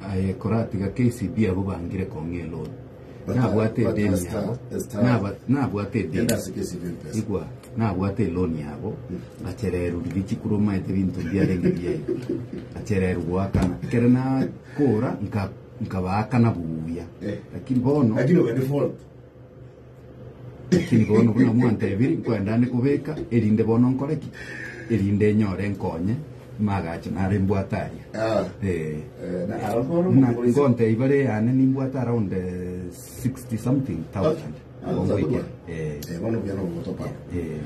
Aye koratiga KCB abwo bangire kong'a eloan. But, Nabwate but edeni as yabo. as Naba- Nabwate edeni. Genda ase KCB M-Pesa. Igwa, nabwate eloan yabo. Ngachereru riria chikura omaete binto mbiarenge biaye. Ngachereru goakana. Ekero nakora nka nkabaakana buya. Eh. Lakini bono Lakini obe default. Lakini bono buna mwantebiri, nkoenda ande kobeka, erinde bono nkore ki? Erinde nyore nkonye, magacho nare mbwate aria. Ah. Eh. Eh, na aro koro Buna mokorisi. ngontebi bare yane nimbwate around eh, 60 something thousand. Ah, Ongoikera. zabudwa. Eh. Eh, bono buya no gotopa. Eh.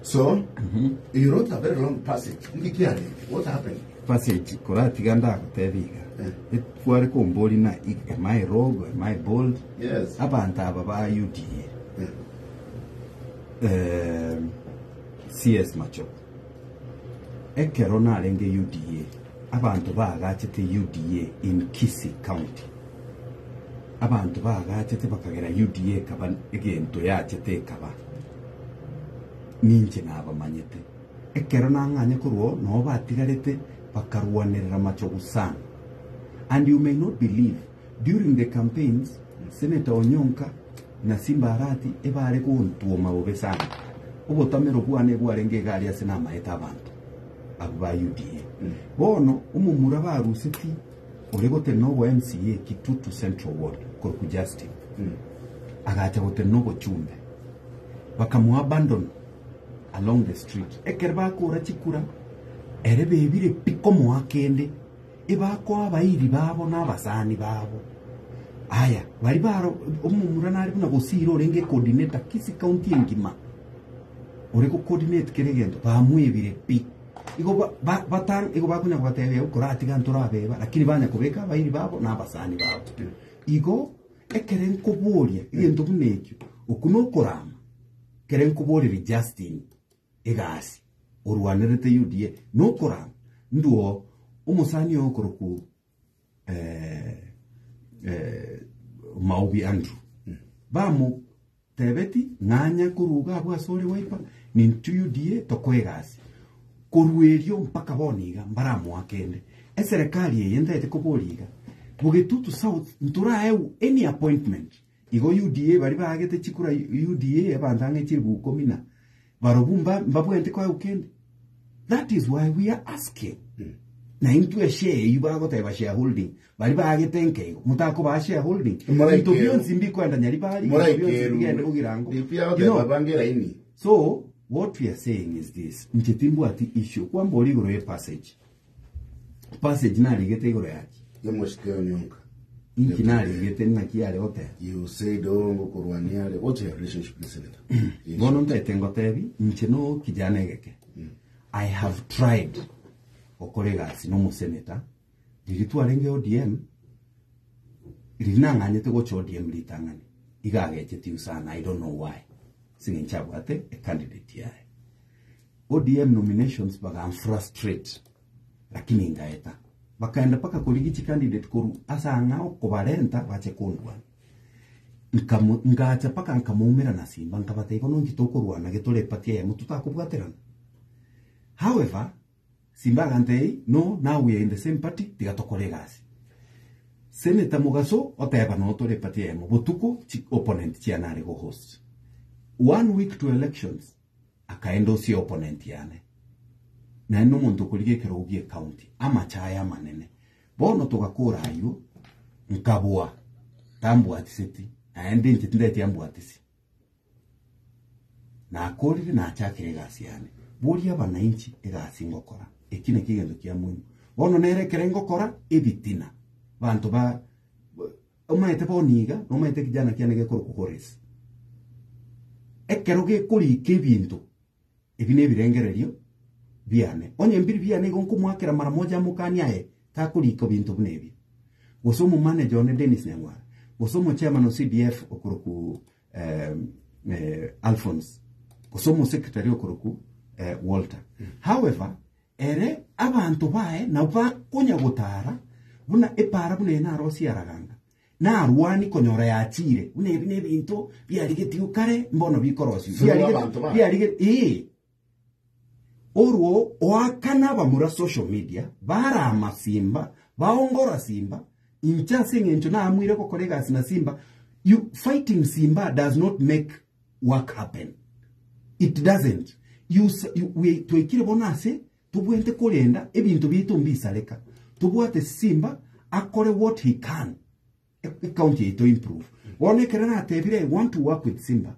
So, you wrote a very long passage. Niki kiarenge? What happened? Passage koratiga ndagotebi iga. Eh. Etware kombori na am I rogue, am I bold? Yes. Abanto aba ba UDA. Eh. Eh, CS Machogu. Ekero narenge UDA, abanto baagachete UDA in Kisii County. Abanto baagachete bakagera UDA ekaba egento yachete ekaba. Ninche nabamanyete. Ekero nang'anye korwa oo, noo batigarete bakarwanerera Machogu sana. And you may not believe, during the campaigns, Senator Onyonka na Simba Arati ebare gontwoma bobe sana. Obotamero bwane bwarenge iga aria ase namaete abanto abwo ba UDA. Bono omomura baruseti ore gotenena obo MCA Kitutu Central Ward korokwa Justin agacha gotenena obochumbe bakamoabandon along the street. Ekero bakora chikura ere bebire pi komoa kende ebakoa abairi babo na abasani babo. Aya baria baro omomura nare buna Bosire orenge coordinator Kisii county engima ore go coordinate kera egento bamwebire pi. Igo ba ba batang igo bakonya kobatebia koratiga ntorabeba lakini banya kobeka abairi babo na abasani babo. Igo ekere nkoboria egento buna ekio, okwo nokorama ekere nkoboreria Justin egasi orwanerete UDA nokorama ndwo omosani oyo okorokwa Maobi Andrew bamotebeti ng'anya korwa iga abwo ase ore Wiper nintwe UDA tokoe egasi. Korwa erio mpaka bono iga mbaramoa kende. Eserekari eye ntaete koboria iga, Bogetutu South ntoraewu any appointment igo UDA baria baagete chikura UDA abanto ang'e chilifu ikomi na barobwo mba mbabwenerete koewu kende? That is why we are asking. Na intwe eshare eyio bagoteba shareholding, baria baagete nke igo, motakobaa shareholding. Moraikeru. Ebinto bionsi mbikoenda Nyaribari, ebinto bionsi mbigende Bogirango. DP You agoteba know, bange eraini. So, what we are saying is this, inche timbwati issue, kwambora igoro ye passage. Passage narigete igoro yaki? Yomoshike onyonka. Inki narigete naki yare goteba? You said oh ngokorwania are what's your relationship with senator? Bono ntaete ngotebi, inche no kijana egeke. I have tried gokora egasi na omoseneta, riria twarenge ODM, riria nang'anyete gocha ODM ritang'ani, iga agechetiu sana, I don't know why. Ase eng'encho abwate ecandidate yaye. ODM nominations baganfrustrate, lakini ngaeta. Bakaenda mpaka korigia chicandidate korwa ase ang'ao kobarenta bache kondwania. Nkamo ngacha mpaka nkamoumera na Simba nkabatebia bono inki tokorwana getore eparty eyemo totakobwaterana. However, Simba agantebia no now we are in the same party tiga tokore egasi. Senator Mugaso oteba no tore eparty eyemo botuko chi opponent chiane are go host. One week to elections akaenda osie opponent yane. Naende nomonto okorigia ekerogo gie county amache aya amanene. Bono togakora ayio, nkaboa, tambwatiseti, naende inche tindeti ambwatisi. Nakorire nachakire egasi yane. Boria abanainchi egasi ngokora. Eki nakio egento kia muhimu. Bono nere ekere ngokora ebitina, banto ba omanyete bono iga, nomanyete ekijana kiane gekorokwa Horace. Ekero gekorika ebinto, Ebi nebirengererio biane. Onye mbiri biane igo nkomoakera mara moja amokanie aye takorika binto buna ebi. Gose omomanager one Dennis Nyang'wara, gose omochairman o CDF okoroku eh, eh, Alphonse, gose omosecretary okoroku eh, Walter. However, ere abanto baye nabo bakonya gotara buna epara buna eye narosie araganga. Narwani konyora yachiire, buna ebi nebinto biarigetigwe kare, mbono bikorosigwa. Sibwo Biarige- abanto baye. biarige- ee. Orwo oakana abamura social media, barama simba, baongora simba, Inche ase eng'encho naamuire gokora egasi na Simba, you fighting Simba does not make work happen. It doesn't. You, you, we, twaikire bono ase tobwente korenda ebinto biaito mbisareka. Tobwate Simba akore what he can. Ecounty yaito improve. Bono ekero natebire I want to work with Simba,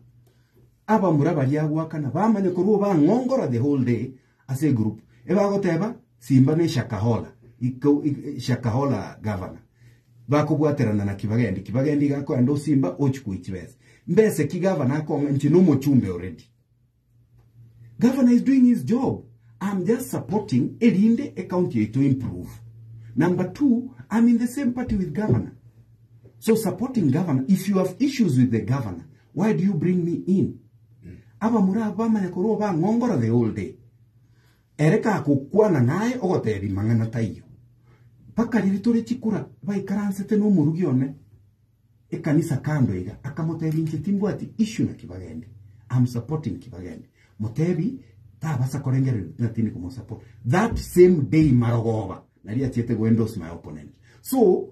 abamura baria agoakana bamanye korwa obang'ongora the whole day ase egroup. Ebagoteba Simba ne Shakahola, Shakahola governor. Bakobwaterana na Kibagendi, Kibagendi iga akoenda o Simba ochia koichia chibesa. Mbese ki governor akong'a inche nomochumbe already. Governor is doing his job, I'm just supporting erinde ecounty yaito improve. Number two, I'm in the same party with governor. So supporting governor, if you have issues with the governor, why do you bring me in? Abamura aba bamanya korwa bang'ongora the whole day. Ere kagokwana naye ogotebi mang'ana taiyo. Mpaka riria tore chikura baikaransete nomorugi one. Ekanisa kando iga, akamotebia inche timbwati issue na Kibagendi, am supporting Kibagendi. Motebi tabasa korengereria ng'a tindi komosupport. That same day marogoba nari achiete go endorse my opponent. So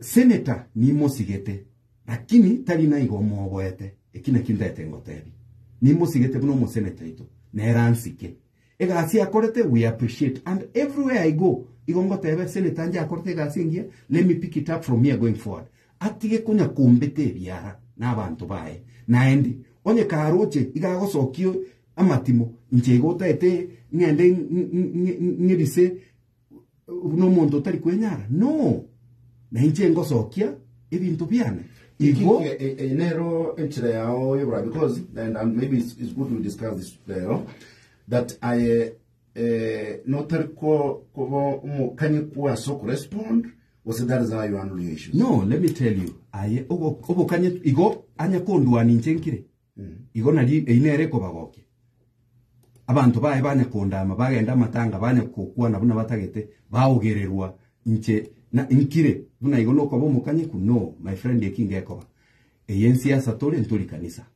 senator nimosigete lakini tari naiga omoboete eki nakio ntaete ngotebi. Nimosigete buna omosenator oito nere ansike. Egasi akorete we appreciate and everywhere I go igo ngoteba senator nche akorete egasi engiya let me pick it up from here going forward atige konya kombeta ebiara na abanto baye naende onye karoche iga agosokia amatimo inche igo otaete ng'ende ng'ebise buna omonto otari kwenyara no na inche ngosokia ebinto biane igo Eye nero enchera yao yobora because and maybe it's good we discuss this lero that aye eh, notari ko koba omokanyi kwase okorespond gose that is how you handle your issues. No, let me tell you, aye obokanye igo anya kondwani inche nkire. Igo nari eyio nere ekobagokia. Abanto baye banya kondama, bagenda amatanga, banya gokwana buna batagete, baogererwa inche na nkire buna igo nokoba omokanyeku? No, my friend eki ngekoba. Eye nsiasa tore ntori kanisa.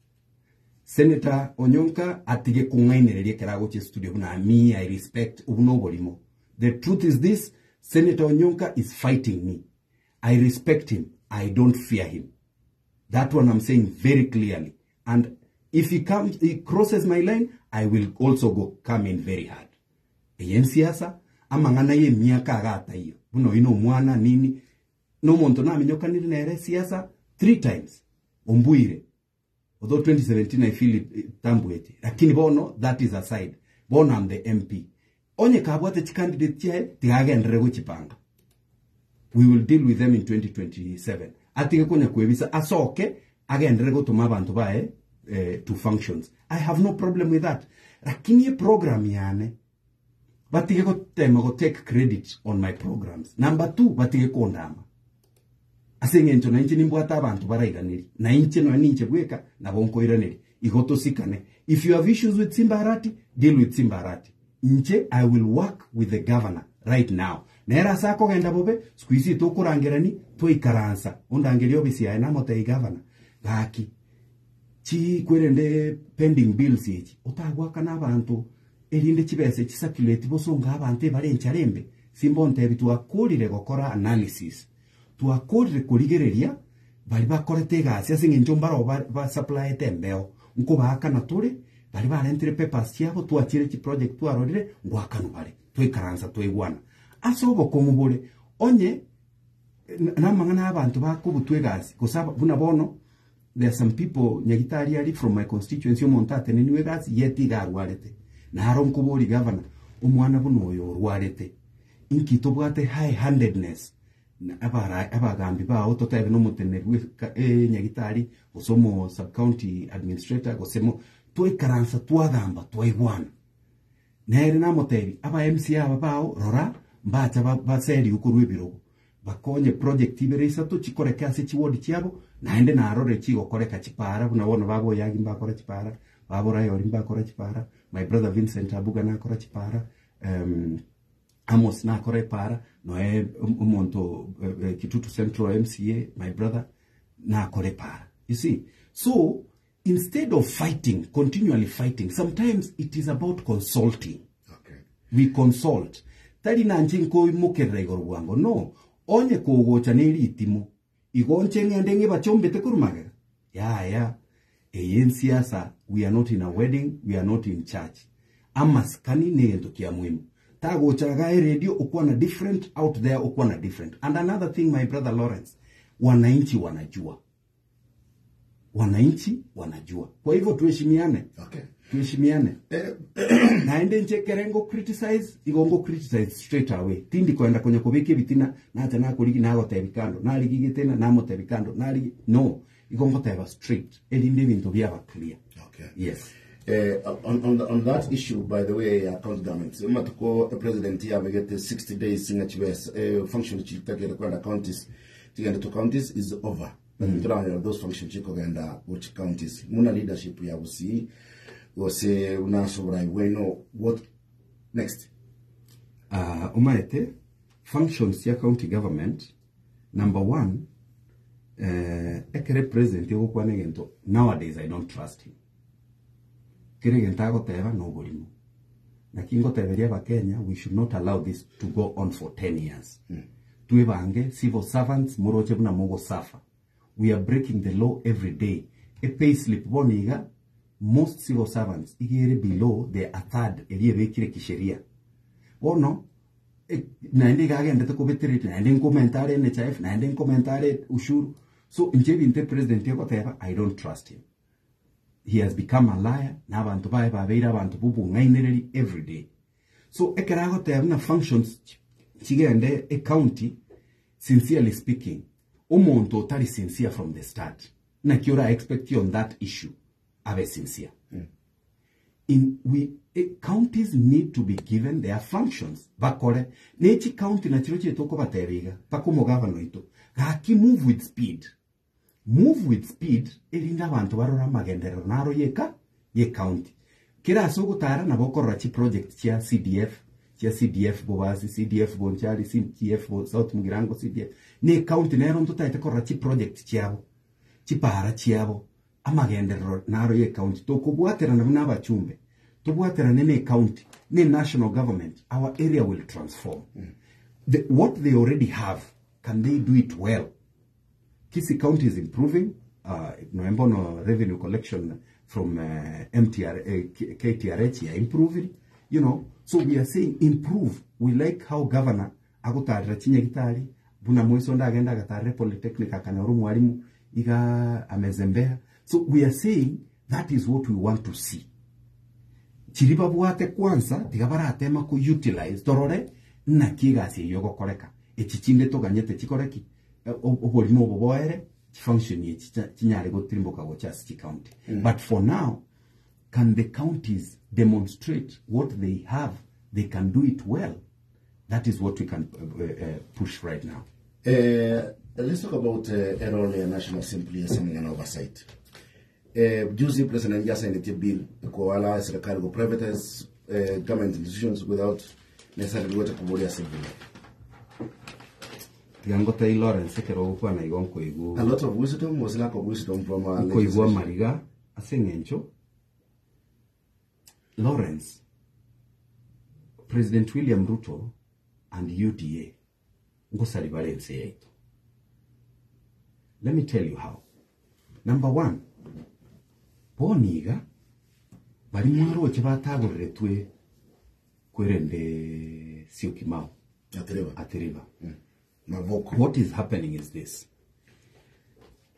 Senator Onyonka atige kong'ainereria ekero agochia estudio buna me I respect obwo noborimo. The truth is this, Senator Onyonka is fighting me. I respect him, I don't fear him. That one I'm saying very clearly. And if he comes, he crosses my line, I will also go come in very hard. Eye nsiasa, amang'ana y'emiaka iga ataiyo. Buna oyio nomwana nini, nomonto naminyokanire nere siasa three times, ombuire. Although 2017 I feel it, tambuete. Lakini bono, that is aside. Bono I'm the MP. Onye kabwate chicandidate chiaye, tiga agenderere gochipanga. We will deal with them in 2027. Atige konya kwebisa asoke agenderere gotoma abanto baye eh, to functions. I have no problem with that. Lakini eprogram yane batige gotema go take credit on my programs. Number two, batige kondama. Ase eng'encho nainche nimbwate abanto barairaneri, nainche nonya ninche bweka nabo nkoiraneria. Igo tosikane. If you have issues with Simba Arati, deal with Simba Arati. Inche I will work with the governor right now. Nere ase akogenda bobe, siku hizi tokorangerani, twaikaransa. Ondangerie ofisi yaye namotebie governor, gaki chikwerende pending bills echi, otagoakana abanto erinde chibesa echi circulate bosongo abanto ebare enchara embe. Simba ontebi twakorire gokora analysis, twakorire korigereria baria bakorete egasi ase eng'encho mbaroo ba supplyete embeo, nkobaakana tore, baria barentire papers chiabo twachire chiproject twarorire, ngoakanwa bare, twaikaransa twaigwana. Ase obokong'u bore, onye namang'ana y'abanto bakobutwa egasi, gose aba buna bono, there are some people nyagitari aria from my constituency omonto ateneniwe egasi yet iga arwarete. Naro nkoboria gavana, omwana buna oyo orwarete, inki tobwate high handedness Abara abagambi bao totebe nomoteneneri bwe enyagitari gose omo sub county administrator gose mo twaikaransa twagamba twaigwana. Nere namotebi aba MCA aba bao rora mbacha baseriwe korwa ebirogo bakonye project ibere isato chikoreke ase chiward chiabo naende narore chigokoreka chipara buna bono baba Oyagi mbakora chipara, baba Orayori mbakora chipara, my brother Vincent Abuga nakora chipara Amos nakore epaara, noe omonto Kitutu Central MCA, my brother, nakore epaara. You see? So, instead of fighting, continually fighting, sometimes it is about consulting. Okay. We consult. Tari nanche nkoimokerera igoro bwango, no. Onye kogocha ne ritimo, igo nche ng'ende ng'ibachombete korwa magega? Yaya, eye ensiasa, we are not in a wedding, we are not in church. Amasikani negento kia muhimu. Tagocha igaa eredio okwana different, out there okwana different. And another thing my brother Lawrence, wananchi wanajua. Wananchi wanajua. Kwa hivyo tuheshimiane. Okay. Tuheshimiane. Naende inche ekere ngo criticize, igo ngo criticize straight away. Tindi koenda konya kobeka ebitina, nacha nakorigi nagotebi kando, narigi getena namotebi kando, narigi no. Igo ngoteba straight, erinde ebinto biaba clear. Okay. Yes. Eh, on, on, on that issue by the way ya county governments amatuko president yabegete 60 days ng'a chibesa eh, function chitakere kwenda counties chigende to counties is over mm. turanyora those function chikogenda gochi counties muna leadership ya Gusii gose buna ase oborai bwaino what next Ah, omaete functions chia county government number one eh, ekere president ogokwana egento nowadays I don't trust him kere egento agoteba na oborimo naki ngoteberia abakenya we should not allow this to go on for 10 years twebange civil servants moroche buna mogosafa we are breaking the law every day e pay slip bono iga most civil servants iga ere below the a third eria ebekire kisheria bono e, naende iga agendete kobetereria naende nkomenta are NHIF naende nkomenta are ushuru so inche ebinto epresident egoteba I don't trust him he has become a liar na abanto baye babeire abanto b'obong'ainereri every day so ekero agoteba buna functions chigende ecounty sincerely speaking omonto otari sincere from the start naki ora expect on that issue abe sincere in we eh, counties need to be given their functions bakore nechi county nachiro chiete okobatebia iga mpaka omogavana oito gaki move with speed move with speed erinde abanto barore amagenderero naro yeka ye county kera ase ogotara nabo okorora chiproject chia CDF chia CDF Bobasi CDF Bonchari CDF Bo- South Mugirango CDF ne county nero ntotaete korora chiproject chiabo chipara chiabo amagenderero naro ye county tokobwaterana buna abachumbe tobwaterane ne county ne national government our area will transform the, what they already have can they do it well Kisii County is improving. Noembono revenue collection from MTR, KTRH ya improving. You know, so we are saying improve. We like how governor agotarera chinyagitari buna moiso ndagenda agatarere polytechnic akanyora omwalimu iga amezembea. So we are saying that is what we want to see. Chiri babwate kwanza tiga baratema ku utilize torore naki egasi eywo egokoreka echi chinde toganyete chikore ki oborimo obo boere chifunction echi chinyare gotirimboka gocha ase chicounty but for now can the counties demonstrate what they have they can do it well that is what we can push right now. Let's talk about a role ya National Assembly ase amang'ana oversight. Eh, juzi President yasainetie bill ekoala serikali go privatize eh, government institutions without necessarily gocha koboria assembly. Tiga ngotebie Lawrence ekero ogokwana igo nkoigwa A lot of wisdom was lack of wisdom from our nkoigwa legislation. amariga ase eng'encho Lawrence President William Ruto and UDA ngosari bare ense yaito. Let me tell you how. Number one, bono iga baria mwaroche batagoreretwe kwerende Syokimau Athi River. Athi River. Mavoko. What is happening is this.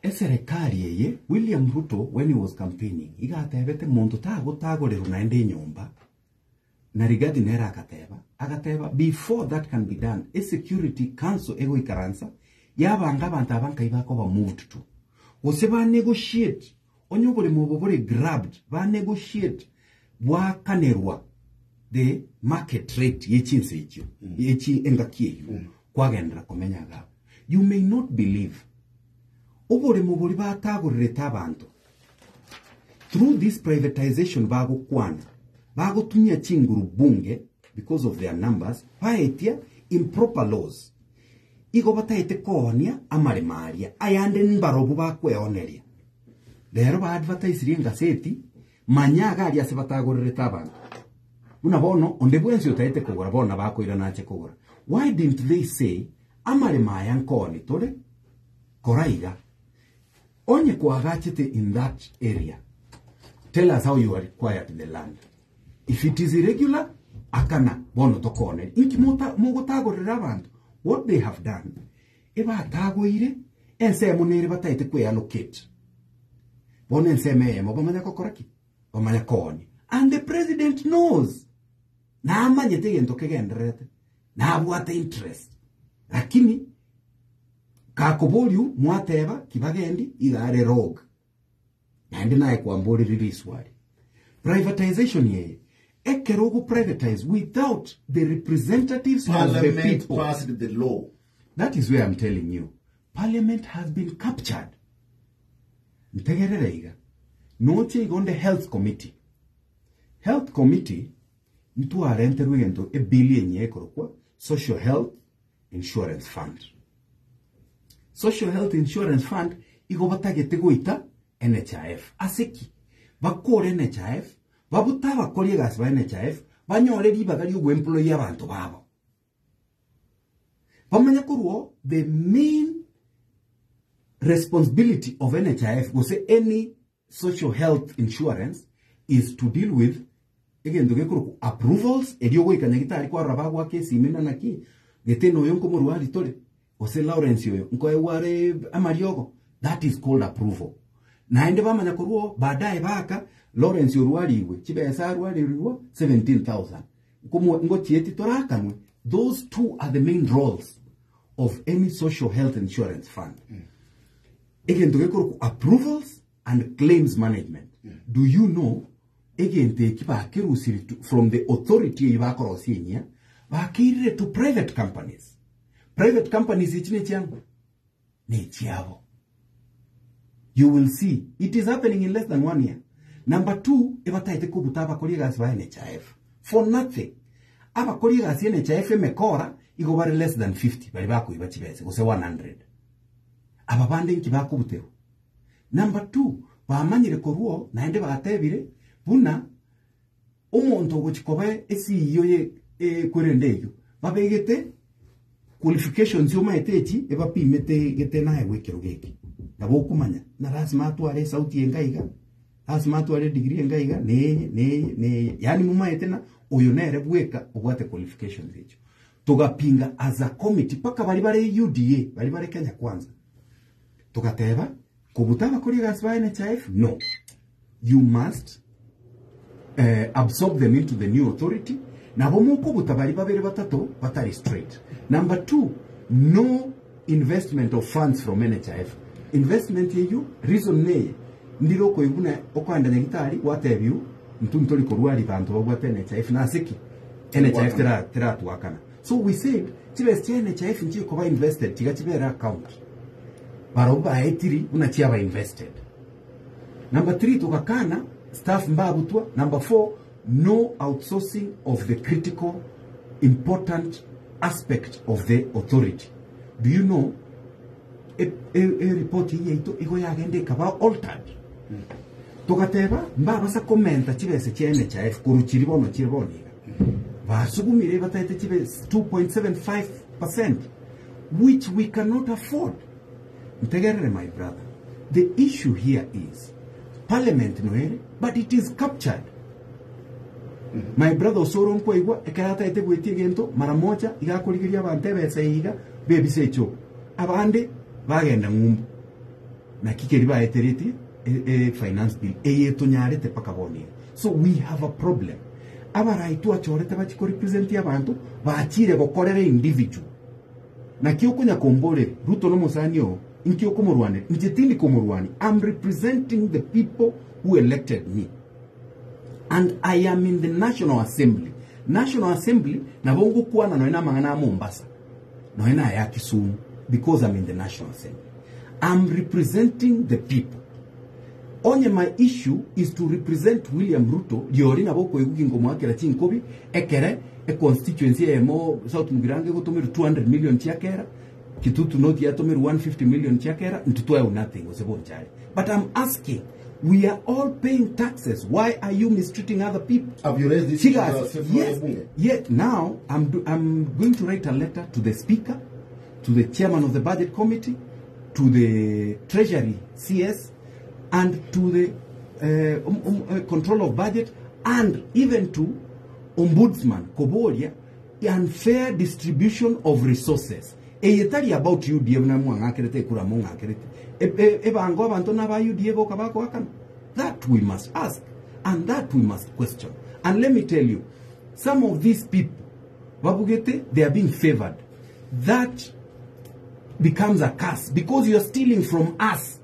Eserekari eye, William Ruto when he was campaigning, iga atebete monto tagotagorerwa naende enyomba, na Rigathi nere agateba, agateba before that can be done, esecurity council egoikaransa yabanga abanto aba nkai bakoba moved to. Gose ba negotiate, onye oboremo obo bore grabbed, ba negotiate bwakanerwa the market rate ye chinsa echio, ye chi engaki eyio, kwagenderera komenya iga abwo. You may not believe, oboremo boria batagorerete abanto, through this privatization bagokwana, bagotumia chinguru bunge because of their numbers, baetia improper laws. Igo bataete koonia amaremo aria, ayande mbarobwo bakweoneria. Rero ba advertisirie engaseti, manya iga aria ase batagorerete abanto. Buna bono, onde bwensi otaete kogora bono nabo akoirana ache kogora. Why didn't they say, Amaremo aya nkooni tore, kora iga, onye koagachete in that area, tell us how you acquired the land. If it is irregular, akana, bono tokooneri. Inki mota mogotagorera abanto? What they have done, ebatagoire ensemo nere bataete kweallocate. Bono ensemo eyemo bamanya gokora ki? Bamanya koonia. And the president knows. Namanyete egento kegendererete, nabwate interest. Lakini kakoboriu mwateba kibagendi iga are rogue. Naende naye kwamborire riswali. Privatization eye, ekero ogo privatize without the representatives of the Parliament people. passed the law. That is where I'm telling you. Parliament has been captured. Ntegerere iga. Noche igo onde health committee. Health committee ntwarenterwe egento ebill enyia ekorokwa Social Health Insurance Fund. Social Health Insurance Fund igo batagete goita NHIF. Ase ki? Bakore NHIF, babute abakori egasi ba NHIF, banyore ribaga riogoemployia abanto babo. Bamanye korwa oo the main responsibility of NHIF gose any social health insurance is to deal with egento gekorokwa approvals erio ogoika nyagitari kwarora bagoaka esimi na naki gete noyo nkomorwari tore gose Lawrence oyo nkoegwa are amariogo that is called approval naende bamanya korwa oo baadaye baaka Lawrence orwarigwe chibesa arwaririgwa 17,000 nkomo ngochieti torakanwe those two are the main roles of any social health insurance fund Egento gekorokwa approvals and claims management. Do you know egento eki bakerusiri to, from the authority eyio bakorosia enyia bakeirire to private companies. Private companies echi nechiang'o? Nechiabo. You will see it is happening in less than one year. Number two, ebataete kobuta abakori egasi ba NHIF for nothing. Abakori egasi NHIF emekora igo bare less than 50 bari bakoiba chibesa gose 100. Aba bande inki bakobuterwa? Number two, bamanyire korwa oo naende batebire buna omonto ogochia koba eCEO ye ekwerende eyio, babegete qualifications omaete echi ebapimete gete naye bw'ekerogo eke. Nabo okomanya ng'a lasima atware esauti enga iga, lasima atware edegree enga iga, neye neye neye, yaani momaete ng'a oyo nere bweka obwate qualifications echio. Togapinga as a committee mpaka baria bare UDA, baria bare Kenya Kwanza. Togateba, kobuta abakori egasi ba NHIF, no. You must eh, absorb them into the new authority. Nabo mokobuta baria babere batato batari straight. Number two, no investment of funds from NHIF. Investment eyio, reason neye, ndire okoigwa buna okoenda nyagitari gwatebiwa intwe ntori korwari banto babwate NHIF nase ki? NHIF tera teratwakana. So we said chibesa chia NHIF nchikoba invested tiga chibere account. Barobwo baetiri buna chiaba invested. Number 3 togakana staff mbabutwa. Number 4 no outsourcing of the critical important aspect of the authority. Do you know e, e, e report eye yaito igo yagenda ekaba altered. Togateba mbabasa komenta chibesa chia NHIF korwa chiri bono chire bono iga. Basugumire bataete chibe 2.75% which we cannot afford. Ntegerere my brother, the issue here is parliament noere but it is captured. My brother osoro nkwaigwa ekero ataete goetia egento mara moja iga akorigeria abanto ebesa eye iga bebisa echo abande bagenda ng'umbu naki keri baeteretie e, e finance bill eye etonyarete mpaka bono iga so we have a problem abarai twachorete bachi korepresent abanto bachire gokorera individual naki okonya komborera Ruto nomosani oo inki okomorwanera inche tindi komorwania I'm representing the people who elected me and I am in the National Assembly. National Assembly nabo ngokwana nonya na amang'ana a Mombasa nonya na aya Kisumu because I'm in the National Assembly. I'm representing the people. Onye my issue is to represent William Ruto riori nabo okoigwa ginkomoakera chinkobi ekere e constituency eyemo South Mugirango egotomerwa 200 million chiakera Kitutu North yatomerwa 150 million chiakera intwe twaewa nothing gose bonchari. But I'm asking we are all paying taxes why are you mistreating other people? Have you raised this issue Chigas, to the yes, Bunge? yet now I'm, do, I'm going to write a letter to the speaker, to the chairman of the budget committee, to the treasury CS, and to the control of budget, and even to ombudsman koboria unfair distribution of resources. Eye tari about UDA buna mwang'akerete ekura mong'akerete. Ebango abanto naba UDA boka bakoakana. That we must ask and that we must question. And let me tell you, some of these people babugete they are being favored. That becomes a curse because you are stealing from us.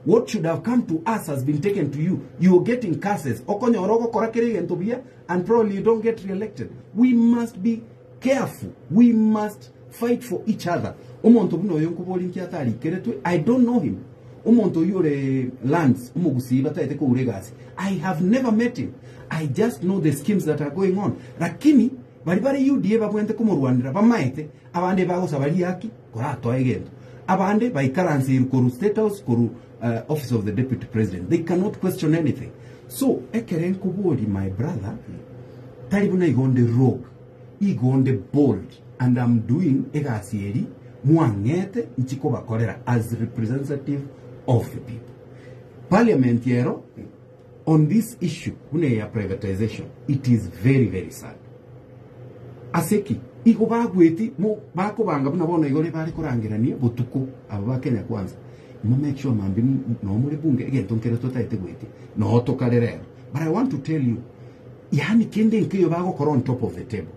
What should have come to us has been taken to you. You are getting curses. Okonyora ogokora kere egento buya and probably you don't get re-elected. We must be careful. We must fight for each other. Omonto buna oyo nkobori nki atarikeretwe. I don't know him. Omonto oyo ore lands omogusii bataete koura egasi. I have never met him. I just know the schemes that are going on. Lakini bari bare UDA babwente komorwanera bamaete abande bagosaba riaki koratoa egento. Abande baikaranse koru State House koru Office of the Deputy President. They cannot question anything. So ekere nkobori my brother tari buna igonde rogue, igonde bold, and I'm doing egasi eri mwang'ete nchikobakorera as representative of the people. Parliament yero on this issue buna ya privatization, it is very very sad. Aseki igo bagweti mo bakobanga buna bono igo bare korangerania botuko abo ba Kenya Kwanza. Mo make sure mambi no muri bunge egento nkere totaete gweti no tokarerero. But I want to tell you, yani kende nkiyo bagokora on top of the table.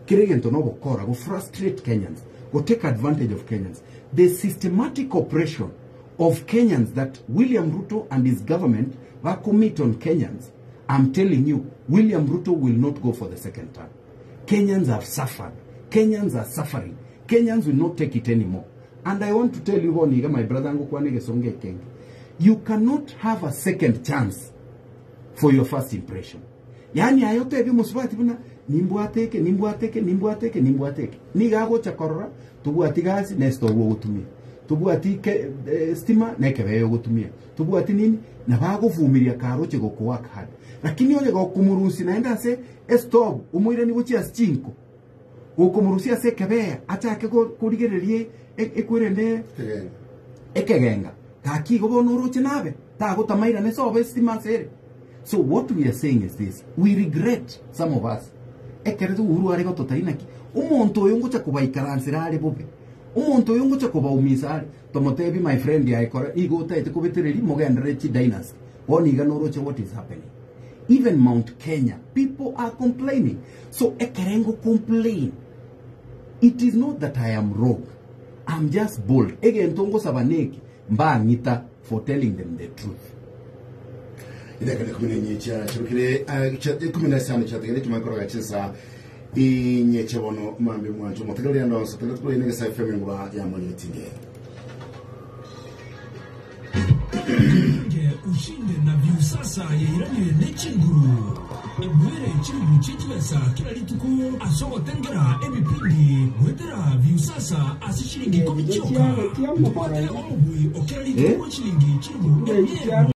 Kere egento no bokora go frustrate Kenyans, go take advantage of Kenyans. The systematic oppression of Kenyans that William Ruto and his government were commit on Kenyans, I'm telling you, William Ruto will not go for the second term. Kenyans have suffered. Kenyans are suffering. Kenyans will not take it anymore. And I want to tell you, Boniga, my brother, you cannot have a second chance for your first impression. Yani ayote ebyo musubati buna nimbwateke nimbwateke nimbwateke nimbwateke. Niga gocha korora tubwati gasi nesto gotumia. Tubwati stima nekebeyo gotumia. Tubwati nini na bagovumiria karoche gokuwaka hard. Lakini oye gokumurusi naenda ase stop umuire ni gochia chinko. Gokumurusi ase kebeya achake kurigererie ekwerende ekegenga. Kaki gobo noroche nabe tagotamaira nesobe stima sere. So what we are saying is this: we regret, some of us. Ekere Uhuru are gototainaki. Omonto oyo ngocha kubaikaransera are bobe. Omonto oyo ngocha kubaumisa are. Tomotebi my friend ya ekora igo taete kubetereri mogendere chi dynasty. Boniga noroche what is happening. Even Mount Kenya, people are complaining. So ekerengo complain. It is not that I am rogue. I'm just bold. Egento ngosabaneki mbangita for telling them the truth. Idaka 14 chirukire 15 chategere chimakoro gachisa inyeche bono mambi mwanjo motegeria ndonso tegere inege sa FM ngwa ya monyitinge. Ushinde na Viusasa yeiranye nechinguru ebwere chirungu chechibesa kila lituku asogotengera ebipindi gwetera Viusasa ase shilingi 10 choka upate omubui okera lituku shilingi chirungu.